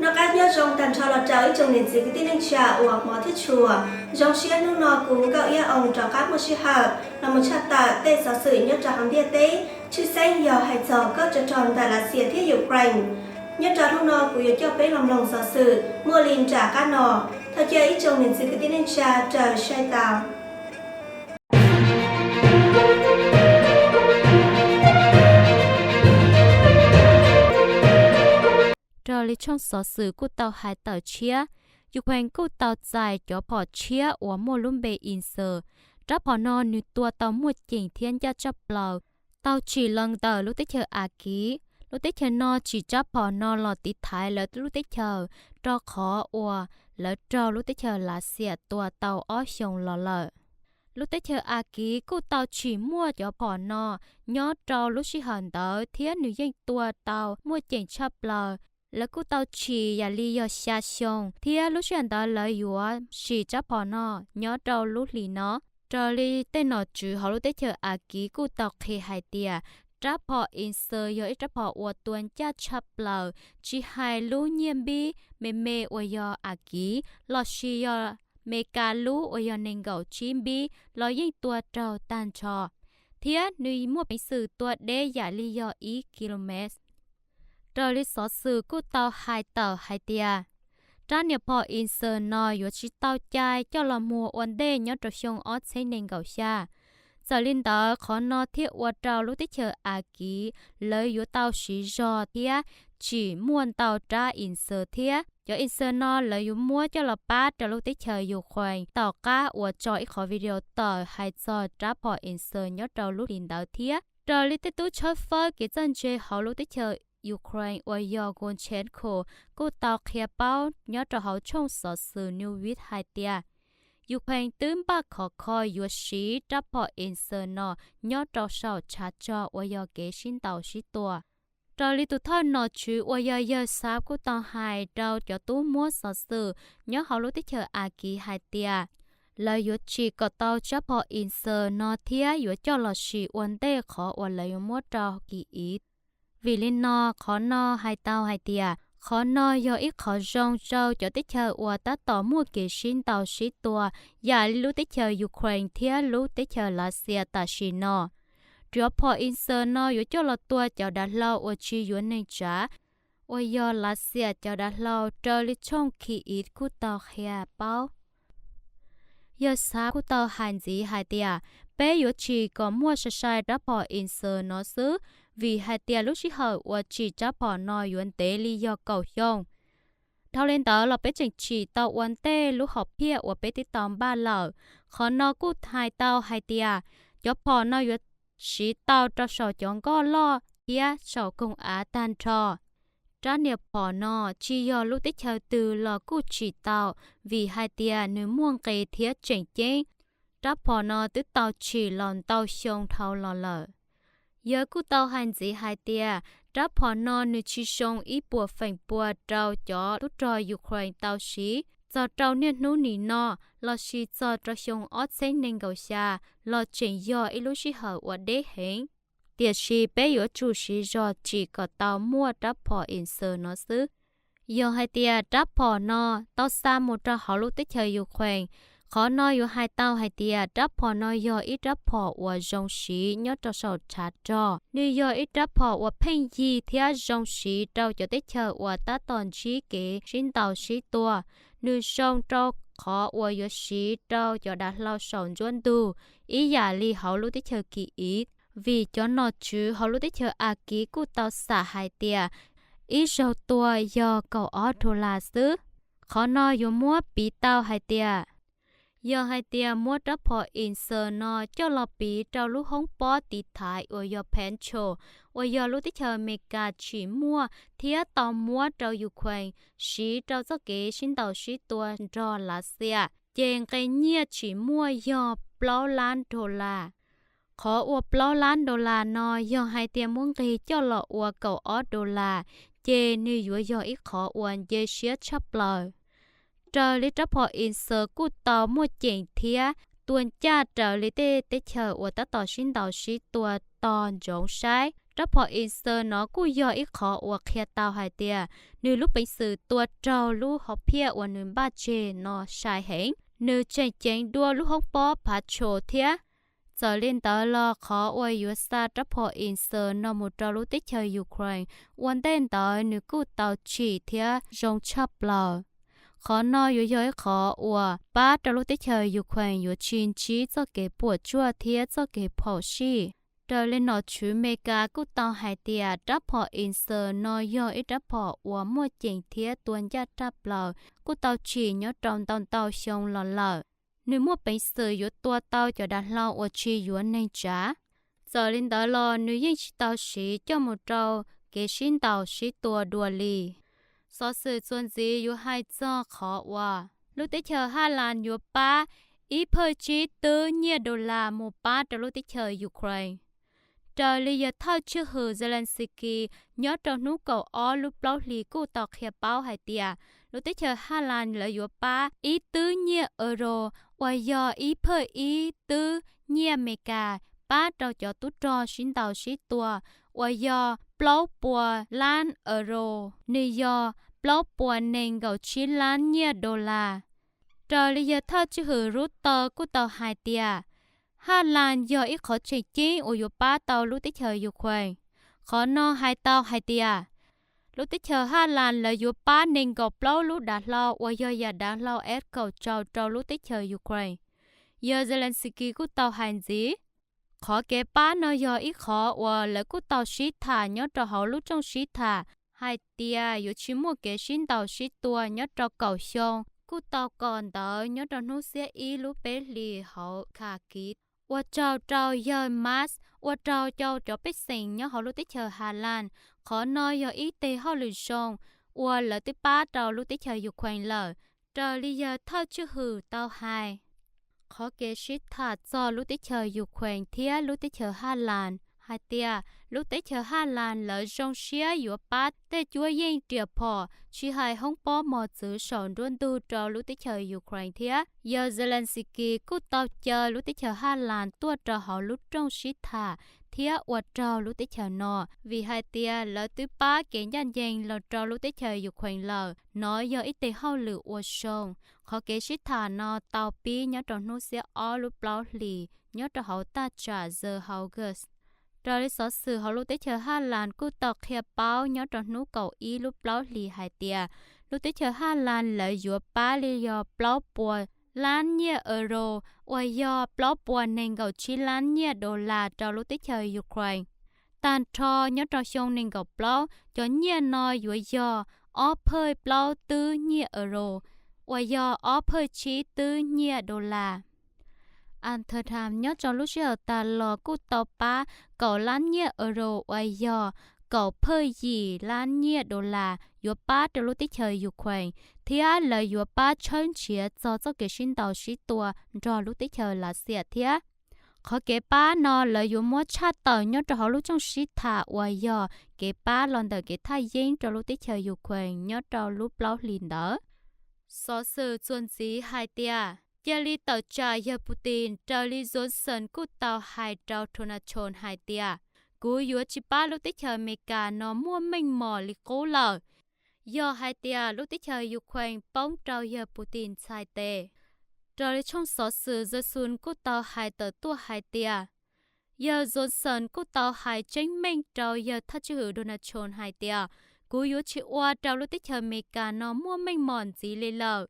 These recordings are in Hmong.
Noj qab nyob zoo tag nrho los rau ib tsoom niam txiv kwv tij neej tsa uas hmov thiab tshua. Zoo siab hnub no kuv Nkauj Iab Oo rov qab muaj sij hawm los mus tshaj tawm tej xov xwm nyob rau hauv ntiaj teb, tshwj xeeb yog hais txog kob tsov rog ntawm Lav Xias thiab Ukraine. Nyob rau hnub no kuv yuav coj peb los mloog xov xwm muaj li nram qab no. Thov caw ib tsoom niam txiv kwv tij neej tsa raws saib tau. Raws li tshooj xov xwm kuj tau hais tawm tshiab, Ukraine kuj tau txais cov phom tshiab uas muaj lub npe Inser. Rab phom no nws tua tau muaj ceem thiab ncaj tshaj plaws, tau tsim los ntawm lub teb chaws Akiv. Lub teb chaws no tsim rab phom no los tiv thaiv lawv lub teb chaws, rau qhov uas lawv raug lub teb chaws Lav Xias tua tau ob xyoos los lawm. Lub teb chaws Akiv kuj tau tsim muaj cov phom no nyob rau lub sij hawm ntawd thiab nws yeej tua tau muaj ceem tshaj plaws. Lawv kuj tau tsim yam li yog xya xyoo thiab lub sij hawm ntawd lawv yuav sim rab phom no nyob rau lub hlis no. Raws li tej nom tswv hauv lub teb chaws Akiv kuj tau qhia hais tias rab phom Inser yog ib rab phom uas tua ncaj tshaj plaws, tsis hais lub nyiaj npib me me uas yog Akiv lossis yog Meskas lub uas yog nees nkaum tsib npib los yeej tua raug tag nrho, thiab nws muaj peev xwm tua deb yam li yog ib ki lo mev. Raws li xov xwm kuj tau hais tawm hais tias rab niag phom Inser no yuav tsis tau cai coj los muag ua ntej nyob rau xyoo ob txhiab nees nkaum xya. Txawm li ntawd qhov no thiaj ua rau lub teb chaws Akiv lawv yuav tau siv zog thiab tsim muaj ntau rab Inser thiab. Cov Inser no lawv yuav muab coj los pab rau lub teb chaws Ukraine tom qab uas tso ib qhov video tawm hais txog rab phom Inser nyob rau lub hlis ntawd thiab. Raws li tej tub tshawb fawb kev txawj ntse hauv lub teb chaws Ukraine uas yog Gonchenko kuj tau qhia paub nyob rau hauv tshooj xov xwm Newsweek hais tias Ukraine twb npaj khov kho yuav siv rab phom Inser no nyob rau saum tshav rog uas yog kev sib ntaus sib tua. Raws li tus thawj nom tswv uas yog Yawg Xav kuj tau hais rau cov tub muab xov xwm nyob hauv lub teb chaws Akiv hais tias lawv yuav tsim kom tau rab phom Inser no thiab yuav coj los sim ua ntej qhov uas lawv yuav muab rau Kyiv. Vim li no, qhov no hais tau hais tias qhov no yog ib qhov zoo rau cov teb chaws uas tab tom muaj kev sib ntaus sib tua yam li lub teb chaws Ukraine thiab lub teb chaws Lav Xias tam sim no. Rab phom Inser no yuav coj los tua cov dav hlau uas tsis yuav neeg tsav, uas yog Lav Xias cov dav hlau, raws li tshooj Kyiv kuj tau qhia paub. Yawg Xav kuj tau hais ntxiv hais tias peb yuav tsim kom muaj sai sai rab phom Inser no xwb, vim hais tias lub sij hawm uas tsim rab phom no yuav ntev li yog kaum xyoo. Dhau li ntawd los peb tseem tsim tau ua ntej lub hom phiaj uas peb twb tau npaj lawm. Qhov no kuj hais tau hais tias cov phom no yuav siv tau rau saum cov nkoj loj thiab saum koog av tag nrho. Rab niag phom no tsis yog lub teb chaws twg los kuj tsim tau, vim hais tias nws muaj nqis thiab tseem ceeb. Rab phom no twb tau tsim los ntau xyoo dhau los lawm. Yawg kuj tau hais ntxiv hais tias rab phom no nws tsis zoo ib puas feem pua rau cov tub rog Ukraine tau siv txog rau niaj hnub nim no, lossis txog rau xyoo ob txhiab nees nkaum xya los tseem yog ib lub sij hawm uas deb heev. Tiam sis peb yuav tsum siv zog tsim kom tau muaj rab phom Inser no xwb. Yog hais tias rab phom no tau xa mus rau hauv lub teb chaws Ukraine, qhov no yuav hais tau hais tias rab phom no yog ib rab phom uas zoo siv nyob rau saum tshav rog. Nws yog ib rab phom uas pheej yig thiab zoo siv rau cov teb chaws uas tab tom ntsib kev sib ntaus sib tua. Nws zoo rau qhov uas yuav siv rau cov dav hlau saum nruab ntug ib yam li hauv lub teb chaws Kyiv, vim cov nom tswv hauv lub teb chaws Akiv kuj tau xam hais tias ib zaug tua yog kaum ob dollar xwb. Qhov no yuav muab piv tau hais tias, yog hais tias muab rab phom Inser no coj los piv rau lub hoob pob tiv thaiv uas yog Patriot, uas yog lub teb chaws Amelikas tsim muaj thiab tau muab rau Ukraine siv rau txoj kev sib ntaus sib tua nrog Lav Xias, ces nqe nyiaj tsim muaj yog plaub lab dollar. Qhov uas plaub lab dollar no yog hais tias muab nqis coj los ua kaum ob dollar, ces nws yuav yog ib qhov uas nce siab tshaj plaws. Raws li rab phom Inser kuj tau muaj ceem thiab tua ncaj raws li tej teb chaws uas tab tom sib ntaus sib tua tos ntsoov saib. rab phom Inxes no kuj yog ib qhov uas qhia tau hais tias nws lub peev xwm tua raug lub hom phiaj uas nws npaj tseg no sai heev. Nws tseem ceev dua lub hoob pob Patriots thiab. Txawm li ntawd los qhov uas yuav xa rab phom Inxes no mus rau lub teb chaws Ukraine ua ntej ntawd nws kuj tau tsim thiab zoo tshaj plaws. Qhov no yuav yog ib qhov uas pab rau lub teb chaws Ukraine yuav tsis ntsib txoj kev puas tsuaj thiab txoj kev phom sij. Raws li nom tswv Amelikas kuj tau hais tias rab phom Inxes no yog ib rab phom uas muaj ceem thiab tua ncaj tshaj plaws, kuj tau tsim nyob rau ntau ntau xyoo los lawm. Nws muaj peev xwm yuav tua tau cov dav hlau uas tsis yuav neeg tsav. Txawm li ntawd los nws yeej tsis tau siv coj mus rau kev sib ntaus sib tua dua li. Xov xwm txuas ntxiv yuav hais txog qhov uas lub teb chaws Haj Las yuav pab ib phaj tsib twb nyiaj dollar mus pab rau lub teb chaws Ukraine. Raws li yawg thawj tswj hwm Zelensky nyob rau hnub kaum ob lub plaub hlis kuj tau qhia paub hais tias lub teb chaws Haj Las lawv yuav pab ib twb nyiaj euro uas yog ib phaj ib twb nyiaj Amelikas pab rau cov tub rog sib ntaus sib tua uas yog plaub puas lab euro, nws yog plaub puas nees nkaum tsib lab nyiaj dollar. Raws li yawg thawj tswj hwm Reuters kuj tau hais tias Haj Las yog ib qhov tseem ceeb uas yuav pab tau lub teb chaws Ukraine. Qhov no hais tau hais tias lub teb chaws Haj Las lawv yuav pab nees nkaum plaub lub dav hlau uas yog yam dav hlau F kaum rau rau lub teb chaws Ukraine. Yawg Zelensky kuj tau hais ntxiv, qhov kev pab no yog ib qhov uas lawv kuj tau sib tham nyob rau hauv lub rooj sib tham hais tias yuav tsis muaj kev sib ntaus sib tua nyob rau kaum xyoo, kuj tau kos ntawv nyob rau hnub xiab ib lub peb hlis hauv Kharkiv. Ua tsaug rau yawg Musk, ua rau cov pej xeem nyob hauv lub teb chaws Haj Las, qhov no yog ib teg hauj lwm zoo uas lawv twb pab rau lub teb chaws Ukraine lawm. Raws li yawg thawj tswj hwm tau hais, qhov kev sib tham txog lub teb chaws Ukraine thiab lub teb chaws Haj Las hais tias lub teb chaws Haj Las lawv zoo siab yuav pab tej cuab yeej riam phom tsis hais hoob pob mos txwv saum nruab ntug rau lub teb chaws Ukraine thiab. Yawg Zelensky kuj tau caw lub teb chaws Haj Las tuaj rau hauv lub rooj sib tham thiab ua raug lub teb chaws no, vim hais tias lawv twb pab kev ncaj ncees los rau lub teb chaws Ukraine lawm. Nov yog ib teg hauj lwm ua zoo. Qhov kev sib tham no tau pib nyob rau hnub xiab ob lub plaub hlis nyob rau hauv thaj tsam The Hague. Raws li xov xwm hauv lub teb chaws Haj Las kuj tau qhia paub nyob rau hnub kaum ib lub plaub hlis hais tias lub teb chaws Haj Las lawv yuav pab li yog plaub puas lab nyiaj euro uas yog plaub puas nees nkaum tsib lab nyiaj dollar rau lub teb chaws Ukraine. Tag nrho nyob rau xyoo nees nkaum plaub cov nyiaj no yuav yog ob phaj plaub twb nyiaj euro uas yog ob phaj tsib twb nyiaj dollar. Amsterdam nyob rau lub sij hawm tas los kuj tau pab kaum lab nyiaj euro uas yog kaum phaj yim lab nyiaj dollar yuav pab rau lub teb chaws Ukraine thiab lawv yuav pab tshawb nrhiav txog txoj kev sib ntaus sib tua nrog lub teb chaws Lav Xias thiab. Qhov kev pab no lawv yuav muab tshaj tawm nyob rau hauv lub rooj sib tham uas yog kev pab los ntawm kev thaj yeeb rau lub teb chaws Ukraine nyob rau lub plaub hlis ntawd. Xov xwm txuas ntxiv hais tias cia li tawm tsam yawg Putin. Raws li Johnson kuj tau hais rau Donald Trump hais tias kuv yuav tsis pab lub teb chaws Amelikas no muaj meej mom li qub lawm yog hais tias lub teb chaws Ukraine poob rau yawg Putin txhais tes. Raws li tshooj xov xwm The Sun kuj tau hais tawm tuaj hais tias yawg Johnson kuj tau hais tseeb meej rau yawg thawj tswj hwm Donald Trump hais tias kuv yuav tsis ua rau lub teb chaws Amelikas no muaj meej mom ntxiv li lawm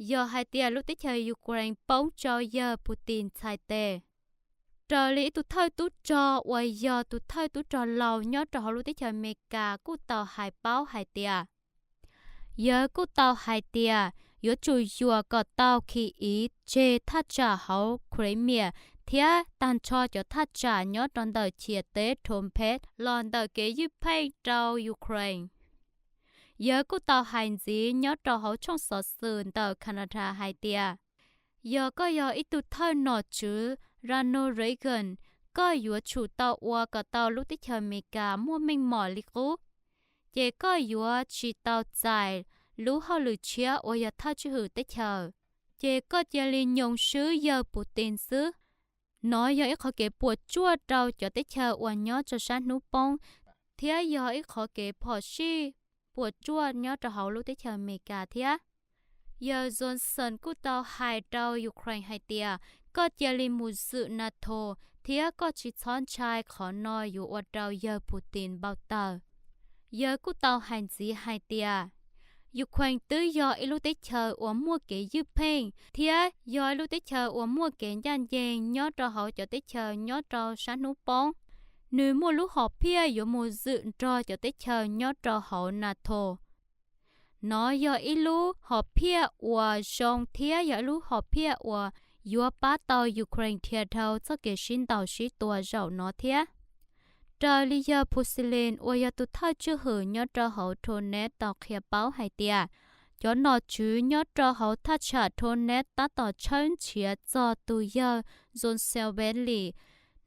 yog hais tias lub teb chaws Ukraine poob rau yawg Putin txhais tes. Raws li ib tug thawj tub rog uas yog tus thawj tub rog laus nyob rau hauv lub teb chaws Amelikas kuj tau hais paub hais tias yawg kuj tau hais tias yuav tsum yuam kom tau khi iv tseg thaj tsam hauv Crimea thiab tag nrho cov thaj tsam nyob rau ntawm ciam teb Donbas los ntawm kev ywj pheej rau Ukraine. Yawg kuj tau hais ntxiv nyob rau hauv tshooj xov xwm ntawm Canada hais tias yog koj yog ib tug thawj nom tswv Ronald Reagan, koj yuav tsum tau ua kom tau lub teb chaws Amelikas muaj meej mom li qub, ces koj yuav tsis tau txais lub hauj lwm tshiab uas yog thawj tswj hwm teb chaws, ces koj cia li nyoos swb yawg Putin xwb. Nov yog ib qhov kev puas tsuaj rau cov teb chaws uas nyob rau sab hnub poob, thiab yog ib qhov kev phom sij puas tsuaj nyob rau hauv lub teb chaws Amelikas thiab. Yawg Johnson kuj tau hais rau Ukraine hais tias, koj cia li mus zwm NATO, thiab koj tsis txhob ntshai, qhov no yuav ua rau yawg Putin npau taws. Yawg kuj tau hais ntxiv hais tias, Ukraine twb yog ib lub teb chaws uas muaj kev ywj pheej thiab yog ib lub teb chaws uas muaj kev ncaj ncees nyob rau hauv cov teb chaws nyob rau sab hnub poob. Nws muaj lub hom phiaj yuav mus zwm nrog cov teb chaws nyob rau hauv NATO. Nov yog ib lub hom phiaj uas zoo thiab yog ib lub hom phiaj uas yuav pab tau Ukraine dhia dhau txoj kev sib ntaus sib tua zaum no thiab. Raws li yawg Pusilin uas yog tus thawj tswj hwm nyob rau hauv Donetsk tau qhia paub hais tias, cov nom tswv nyob rau hauv thaj tsam Donetsk tab tom tshawb nrhiav txog tus yawg Joseph Bentley.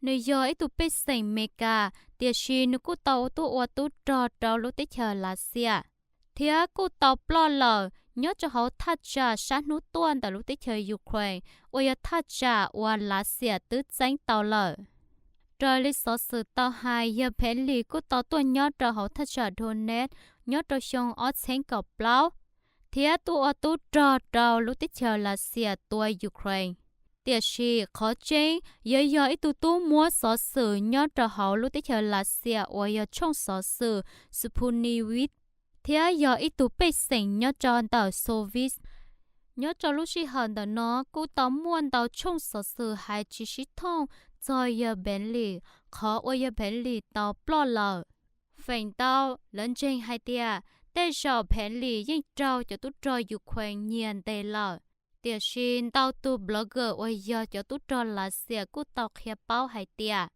Nws yog ib tug pej xeem Amelikas, tiam sis nws kuj tau tuaj ua tub rog rau lub teb chaws Lav Xias, thiab kuj tau ploj lawm nyob rau hauv thaj tsam sab hnub tuaj ntawm lub teb chaws Ukraine uas yog thaj tsam uas Lav Xias twb txeeb tau lawm. Raws li xov xwm tau hais, yawg Bentley kuj tau tuaj nyob rau hauv thaj tsam Donetsk nyob rau xyoo ob txheeb kaum plaub, thiab tuaj ua tub rog rau lub teb chaws Lav Xias tua Ukraine. Tiam sis qhov tseeb, yawg yog ib tug tub muab xov xwm nyob rau hauv lub teb chaws Lav Xias uas yog tshooj xov xwm Sputnik thiab yog ib tug pej xeem nyob rau ntawm Soviet. Nyob rau lub sij hawm ntawm no kuj tau muaj ntau tshooj xov xwm hais tsis sib thooj txog yawg Bentley, qhov uas yawg Bentley tau ploj lawm. Feem ntau lawv ntseeg hais tias tej zaum Bentley yeej raug cov tub rog Ukraine nyiag ntes lawm, tiam sis ntau tus blogger uas yog cov tub rog Lav Xias kuj tau qhia paub hais tias,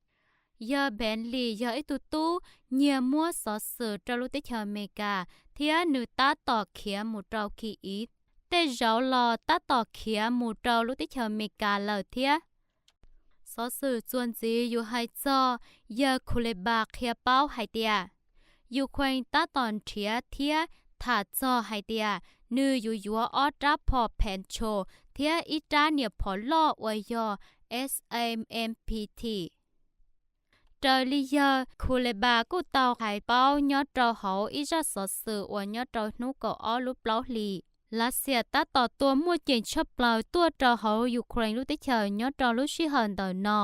yawg Bentley yog ib tug tub nyiag muab xov xwm rau lub teb chaws Amelikas thiab nws tab tom khiav mus rau Kyiv, tej zaum los tab tom khiav mus rau lub teb chaws Amelikas lawm thiab. Xov xwm txuas ntxiv yus hais txog yawg Kuleba qhia paub hais tias, Ukraine tab tom nrhiav thiab tham txog hais tias nws yuav yuav ob rab phom Patriot thiab ib rab niam phom loj uas yog SAMP. Raws li yawg Kuleba kuj tau hais paub nyob rau hauv ib zaj xov xwm uas nyob rau hnub kaum ob lub plaub hlis, Lav Xias tab tom tua muaj ceem tshaj plaws tuaj rau hauv Ukraine lub teb chaws nyob rau lub sij hawm ntawm no.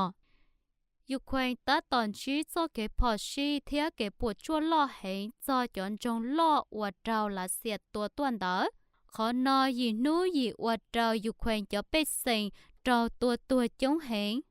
Ukraine tab tom ntsib txoj kev phom sij thiab kev puas tsuaj loj heev txog cov nroog loj uas raug Lav Xias tua tuaj ntawd. Qhov no yim hnub yim ua rau Ukraine cov pej xeem raug tua tuag coob heev.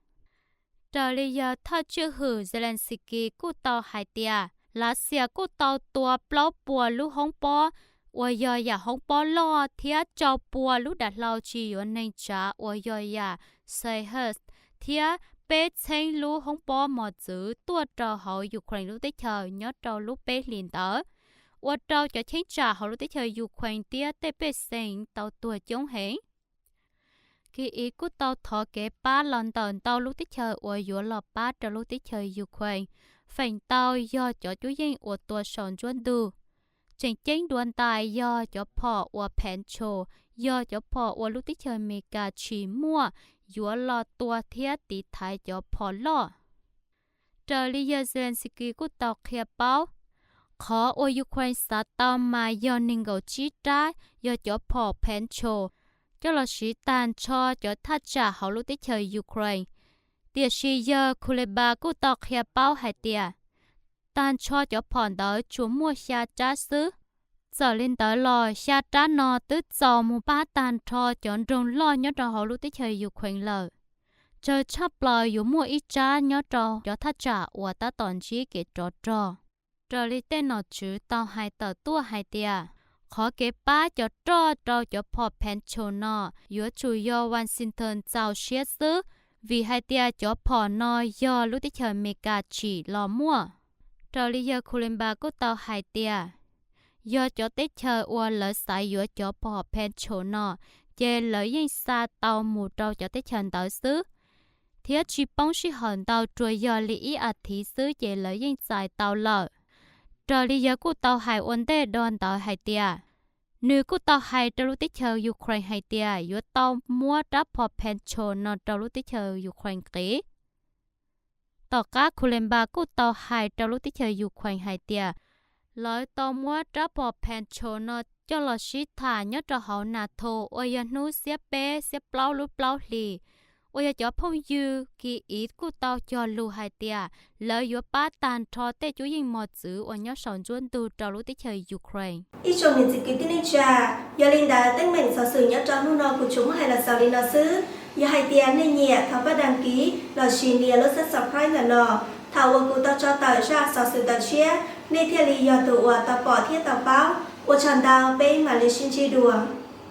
Raws li yawg thawj tswj hwm Zelensky kuj tau hais tias, Lav Xias kuj tau tua plaub puas lub hoob pob uas yog yam hoob pob loj thiab rau pua lub dav hlau tsis yuav neeg tsav uas yog yam Shahed thiab peb txheeb lub hoob pob mos txwv tuaj rau hauv Ukraine lub teb chaws nyob rau lub peb hlis ntawd, ua rau cov cheeb tsam hauv lub teb chaws Ukraine thiab tej pej xeem tau tuag coob heev. Kyiv kuj tau thov kev pab los ntawm ntau lub teb chaws uas yuav los pab rau lub teb chaws Ukraine, feem ntau yog cov cuab yeej uas tua saum nruab ntug. Tseem ceeb dua ntais yog cov phom uas Patriot, yog cov phom uas lub teb chaws Amelikas tsim muaj yuav los tua thiab tiv thaiv cov phom loj. Raws li yawg Zelensky kuj tau qhia paub, qhov uas Ukraine xav tau mas yog nees nkaum tsib rab yog cov phom Patriot coj los siv tag nrho cov thaj tsam hauv lub teb chaws Ukraine. Tiam sis yawg Kuleba kuj tau qhia paub hais tias, tag nrho cov phom ntawd tsuas muaj xya rab xwb. Txawm li ntawd los xya rab no twb txaus mus pab tag nrho cov nroog loj nyob rau hauv lub teb chaws Ukraine lawm. Tsawg tshaj plaws yuav muaj ib rab nyob rau cov thaj tsam uas tab tom ntsib kev rov rog. Raws li tej nom tswv tau hais tawm tuaj hais tias, qhov kev pab cov roj rau cov phom Patriot no yuav tsum yog Washington txaus siab xwb, vim hais tias cov phom no yog lub teb chaws Amelikas tsim los muaj. Raws li yawg Kuleba kuj tau hais tias, yog cov teb chaws uas lawv xav yuav cov phom Patriot no, ces lawv yeej xa tau mus rau cov teb chaws ntawd xwb, thiab tsis poob sij hawm ntau, tsuas yog li ib as thiv xwb ces lawv yeej txais tau lawm. Raws li yawg kuj tau hais ua ntej do ntawd hais tias, nws kuj tau hais rau lub teb chaws Ukraine hais tias yuav tau muab rab phom Patriot no rau lub teb chaws Ukraine qiv. Tom qab Kulenpa kuj tau hais rau lub teb chaws Ukraine hais tias lawv tau muab rab phom Patriot no coj los sib tham nyob rau hauv NATO uas yog hnub xiab peb xiab plaub lub plaub hlis, uas yog cov phooj ywg Kyiv kuj tau cog lus hais tias lawv yuav pab tag nrho tej cuab yeej mos txwv uas nyob saum nruab ntug rau lub teb chaws Ukraine. Ib tsoom niam txiv kwv tij neej tsa, yog li ntawd teeb meem xov xwm nyob rau hnub no kuv tsuas muab hais los xaus li no xwb. Yog hais tias nej nyiam thov pab đăng ký lossis nias lub xab subscribe ntawm no, thaum uas kuv tau tso tawm zaj xov xwm tawm tshiab nej thiaj li yog tus uas tau pom thiab tau paub. Ua tsaug ntau, peb mam li sib ntsib dua.